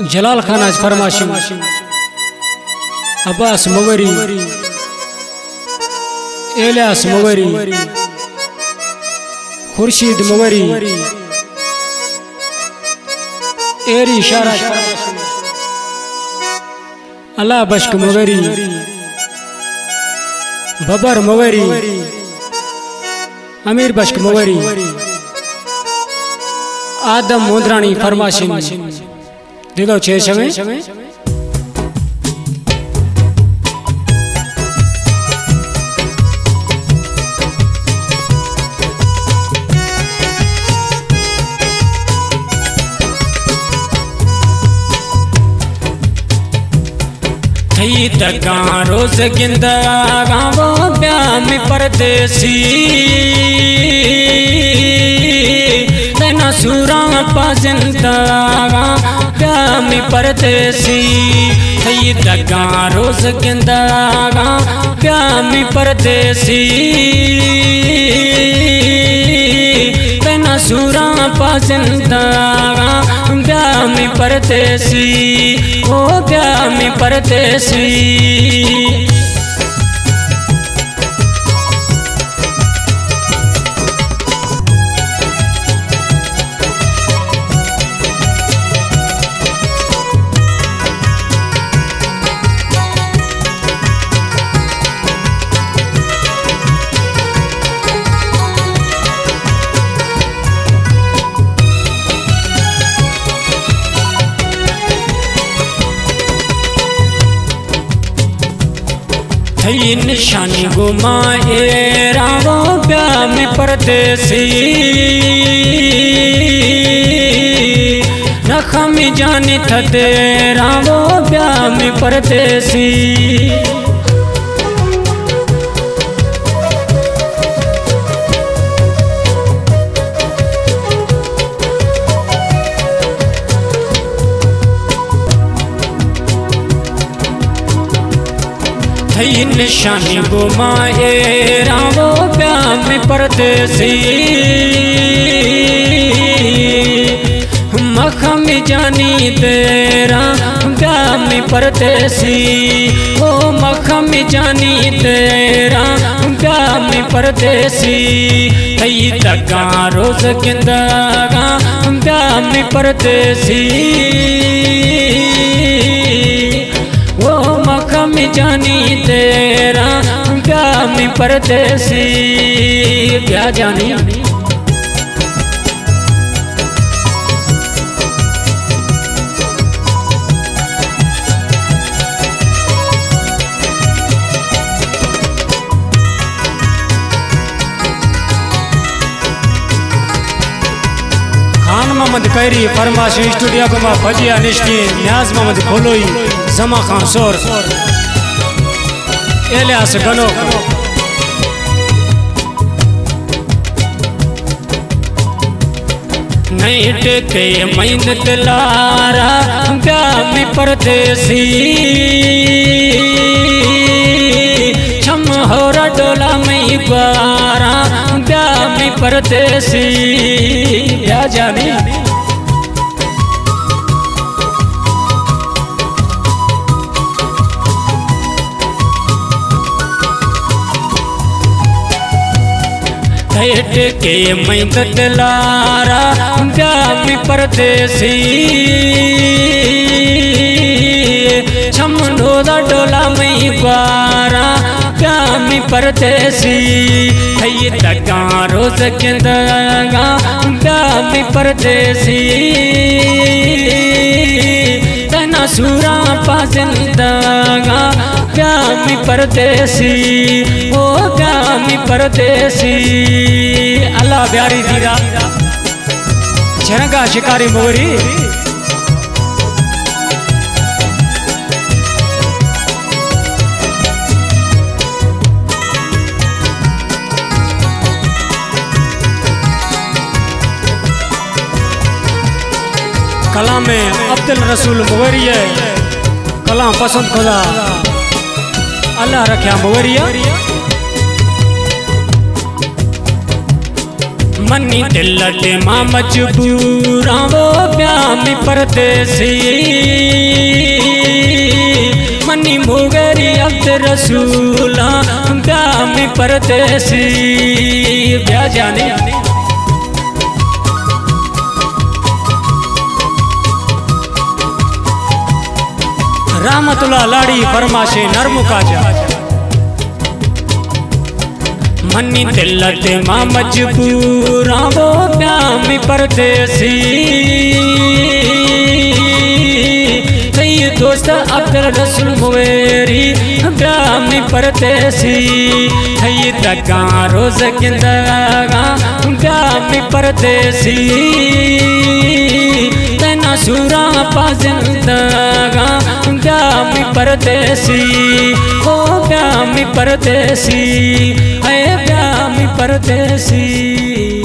جلال خان ءِ فرمائش اِنت۔ عباس مغوری، الیاس مغوری، خورشید مغوری، ایری شارا، اللہ بشک مغوری، ببر مغوری، امیر بشک مغوری، آدم موندرانی ءِ فرمائش اِنت۔ دگہ چے شویں؟ تئی دگاں روز گندگاں، وہ بیا می پردیسی، تئی ناں سوراں پہ زندگاں، بیا می پردیسی، تئی دگاں روز گندگاں، بیا می پردیسی، تئی ناں سوراں پہ زندگاں، بیا می پردیسی، او بیا می پردیسی۔ تئی نشانی گوں ما ایراں، وہ بیا می پردیسی، نخمی جانی تھدیراں، وہ بیا می پردیسی۔ تئی نشانی گوں ما ایراں، وہ بیا می پردیسی، مخمی جانی تھدیراں، بیا می پردیسی، او مخمی جانی تھدیراں، بیا می پردیسی، تئی دگاں روز گندگاں، بیا می پردیسی، او مخمی جانی تھدیراں، بیا می پردیسی، بیا جانی۔ خان محمد کیری ءِ فرمائش اِنت، اسٹوڈیو گوں ما پجیا نشتیں، نیاز محمد کھولوئی، زمان خان سور، الیاس گنوک۔ نئیں ٹکے مئیں دلارا، بیا می پردیسی، چم ہورا ڈولا مئیں گوارا، بیا می پردیسی، بیا جانی۔ تئی ٹکے مئیں دلارا، بیا می پردیسی، چم ڈولا ڈولا مئیں گوارا، بیا می پردیسی، تئی دگاں روز گندگاں، بیا می پردیسی، تئی ناں سوراں پہ زندگاں، بیا می پردیسی، او بیا می پردیسی۔ اللہ بیاری دیرا چرنگا شکاری مغوری۔ کلام عبدالرسول مغوری ءِ، کلام پسند کھدا، اللہ رکھیا مغوری ءَ۔ منی دل ءِ ٹیما مجبوراں، او بیا می پردیسی۔ منی موگری عبدالرسولاں، بیا می پردیسی۔ بیا جانے۔ رحمت اللہ لاڑی فرماشے نرم کاجا۔ منی دل ءِ ٹیما مجبوراں، او بیا می پردیسی۔ تئی دوست عبدالرسول مویری، بیا می پردیسی۔ تئی دگاں روز گندگاں، بیا می پردیسی۔ تئی ناسوراں پہ زندگاں، بیا می پردیسی۔ او بیا می پردیسی، اے بیا می پردیسی۔